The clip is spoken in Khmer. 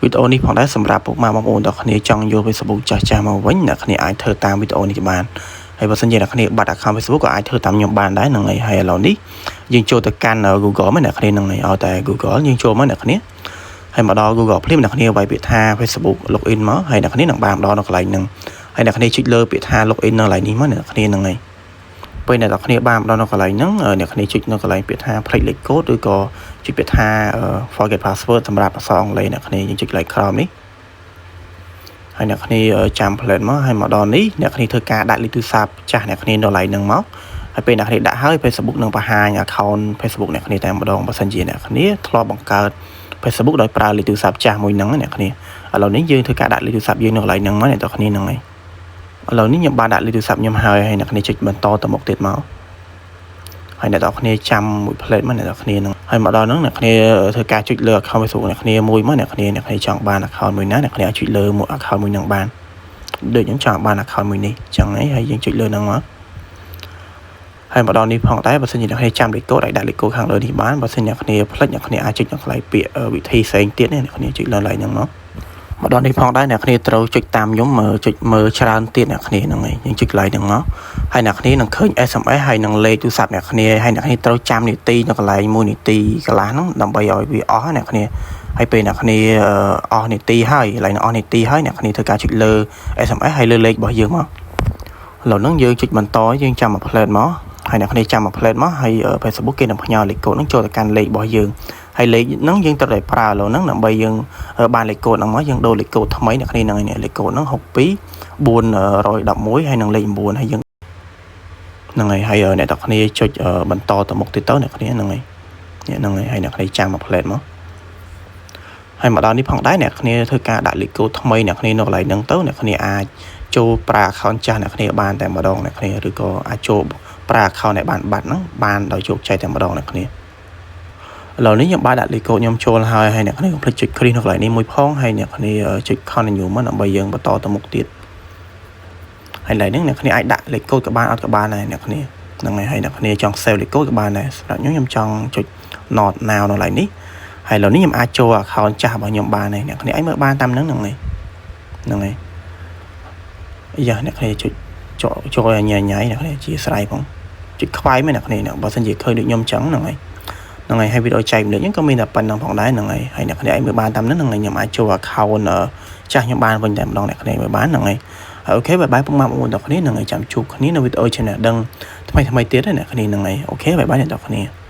វីដេអូនេះផងដែរសម្រាប់ពុកម៉ែបងប្អូនទាំងគ្នាចង់យក Facebook ចាស់ចាស់មកវិញអ្នកគ្នាអាចធ្វើតាមវីដេអូនេះបានហើយបើសិនជាអ្នកគ្នាបាត់ account Facebook ក៏អាចធ្វើតាមខ្ញុំបានដែរហ្នឹងហើយហើយឥឡូវនេះយើងចូលទៅកាន់ Google មកអ្នកគ្នាហ្នឹងហើយឲ្យតែ Google យើងចូលមកអ្នកគ្នាហើយមកដល់ Google ភ្លាមអ្នកគ្នាវាយពាក្យថា Facebook login មកហើយអ្នកគ្នានឹងបានមកដល់នៅកន្លែងហ្នឹងហើយអ្នកគ្នាចុចលើពាក្យថា login នៅកន្លែងនេះមកអ្នកគ្នាហ្នឹងហើយពេលអ្នកនរគ្នាបានមកដល់នៅកន្លែងហ្នឹងអ្នកគ្នាចុចនៅកន្លែងពាក្យថាភ្លេចលេខកូដឬក៏ចុចពាក្យថា forget password សម្រាប់អក្សរអង់គ្លេសអ្នកគ្នាយើងចុចកន្លែងក្រោមនេះហើយអ្នកគ្នាចាំ ភ្លែត មកហើយមកដល់នេះអ្នកគ្នាធ្វើការដាក់លេខទូរស័ព្ទចាស់អ្នកគ្នានៅកន្លែងហ្នឹងមកហើយពេលអ្នកគ្នាដាក់ហើយ Facebook នឹងបង្ហាញ account Facebook អ្នកគ្នាតែម្ដងបើសិនជាអ្នកគ្នាធ្លាប់បង្កើត Facebook ដោយប្រើលេខទូរស័ព្ទចាស់មួយហ្នឹងអ្នកគ្នាឥឡូវនេះយើងធ្វើការដាក់លេខទូរស័ព្ទយើងនៅកន្លែងហ្នឹងមកអ្នកទាំងគ្នាហ្នឹងហើយឥឡូវនេះខ្ញុំបានដាក់លេខទូរស័ព្ទខ្ញុំហើយហើយអ្នកគ្នាចុចបន្តទៅមុខទៀតមកហើយអ្នកទាំងគ្នាចាំមួយភ្លែត មកអ្នកទាំងគ្នាហ្នឹងហើយមកដល់ហ្នឹងអ្នកគ្នាធ្វើការចុចលើ account Facebook អ្នកគ្នាមួយមកអ្នកគ្នាអ្នកគ្នាចង់បាន account មួយណាអ្នកគ្នាអាចចុចលើមួយ account មួយហ្នឹងបានដូចខ្ញុំចង់បាន account មួយនេះចឹងហើយយើងចុចលើហ្នឹងមកហើយមកដល់នេះផងដែរបើសិនជាអ្នកគ្នាចាំលេខកូដអាចដាក់លេខកូដខាងលើនេះបានបើសិនអ្នកគ្នាភ្លេចអ្នកគ្នាអាចចុចនៅកន្លែងពាក្យវិធីផ្សេងទៀតនេះអ្នកគ្នាចុចលើកន្លែងហ្នឹងមកមកដល់នេះផងដែរអ្នកគ្នាត្រូវចុចតាមខ្ញុំមើលចុចមើលច្រើនទៀតអ្នកគ្នាហ្នឹងហើយយើងចុចកន្លែងហ្នឹងមកហើយអ្នកគ្នានឹងឃើញ SMS ហើយនឹងលេខទូរស័ព្ទអ្នកគ្នាហើយអ្នកគ្នាត្រូវចាំនាទីនៅកន្លែង1នាទីកន្លះហ្នឹងដើម្បីឲ្យវាអស់អ្នកគ្នាហើយពេលអ្នកគ្នាអស់នាទីហើយកន្លែងអស់នាទីហើយអ្នកគ្នាធ្វើការចុចលើ SMS ហើយលើលេខរបស់យើងមកឥឡូវហ្នឹងយើងចុចបន្តយើងចាំមួយភ្លែត មកហើយអ្នកគ្នាចាំមួយភ្លែត មកហើយ Facebook គេនឹងផ្ញើលេខកូដហ្នឹងចូលទៅកាន់លេខរបស់យើងហើយលេខហ្នឹងយើងត្រូវតែប្រើឥឡូវហ្នឹងដើម្បីយើងបានលេខកូដហ្នឹងមកយើងដូរលេខកូដថ្មីអ្នកគ្នាហ្នឹងហើយលេខកូដហ្នឹង62 411ហើយនឹងលេខ9ហើយយើងហ្នឹងហើយហើយអ្នកទាំងគ្នាចុចបន្តទៅមុខទៀតទៅអ្នកគ្នាហ្នឹងហើយហ្នឹងហើយហើយអ្នកគ្នាចាំមួយភ្លែត មកហើយមកដល់នេះផងដែរអ្នកគ្នាធ្វើការដាក់លេខកូដថ្មីអ្នកគ្នានៅកន្លែងហ្នឹងទៅអ្នកគ្នាអាចចូលប្រើ account ចាស់អ្នកគ្នាបានតែម្ដងអ្នកគ្នាឬក៏អាចចូលប្រើ account ដែលបានបាត់ហ្នឹងបានដោយជោគជ័យតែម្ដងអ្នកគ្នាឥឡូវនេះខ្ញុំបានដាក់លេខកូដខ្ញុំចូលហើយហើយអ្នកគ្នាកុំភ្លេចចុច គ្រីស នៅកន្លែងនេះមួយផងហើយអ្នកគ្នាចុច continue មកដើម្បីយើងបន្តទៅមុខទៀតហើយកន្លែងហ្នឹងអ្នកគ្នាអាចដាក់លេខកូដក៏បានអត់ក៏បានដែរអ្នកគ្នាហ្នឹងហើយហើយអ្នកគ្នាចង់ save លេខកូដក៏បានដែរសម្រាប់ខ្ញុំខ្ញុំចង់ចុច not now នៅកន្លែងនេះហើយឥឡូវនេះខ្ញុំអាចចូល account ចាស់របស់ខ្ញុំបានហើយអ្នកគ្នាអាចមើលបានតាមហ្នឹងហ្នឹងហើយហ្នឹងហើយយ៉ាអ្នកគ្នាចុចចូលចូលឲ្យញ៉ៃញ៉ៃអ្នកគ្នាជាស្រ័យផងចុចខ្វាយមែនអ្នកគ្នាបើសិនជាឃើញដូចខ្ញុំចឹងហ្នឹងហើយហ្នឹងហើយហើយវីដេអូចែកម្លែកហ្នឹងក៏មានតែប៉ុណ្្នឹងផងដែរហ្នឹងហើយហើយអ្នកគ្នាអាចមើលបានតាមហ្នឹងហ្នឹងហើយខ្ញុំអាចចូល account ចាស់ខ្ញុំបានវិញតែម្ដងអ្នកគ្នាមើលបានហ្នឹងហើយ OK bye bye ពុកម៉ែបងប្អូនទាំងគ្នាហ្នឹងហើយចាំជួបគ្នានៅវីដេអូចំណេះដឹងថ្មីថ្មីទៀតណាអ្នកគ្នាហ្នឹងហើយ OK bye bye អ្នកទាំងគ្នា។